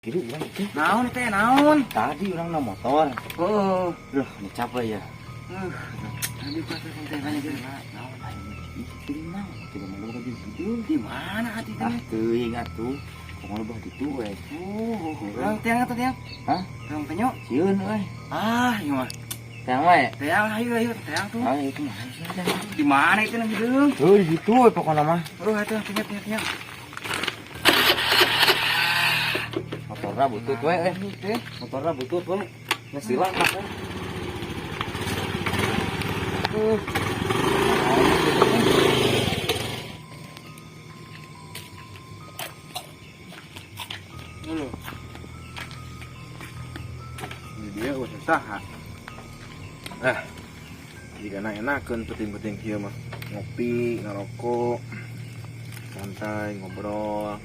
Kieu urang teh. Naon teh naon? Tadi urang na motor. Oh. Duh, ini capek ya. Tadi pas teh banyak Naon aing? Ih, teuing naon? Tidak mau loba gitu. Di mana hati teh? Ah, teuing atuh. Pokoknya loba ditu we. Oh, urang tiang atuh tiang. Hah? Tiang penyo. Sieun euy. Ah, ieu mah. Tiang wae. Tiang ayo ayo tiang tuh. Ah, itu mah sih tiang. Di mana itu nang hideung? Tuh di situ we pokokna mah. Oh, atuh penyo penyo penyo. Motorna butut we eh. Motorna butut we. Geus sila mah. Dulu. Ini dia usah saha. Ah, jika na enakeun penting-penting kieu mah. Ngopi, ngerokok, santai, ngobrol.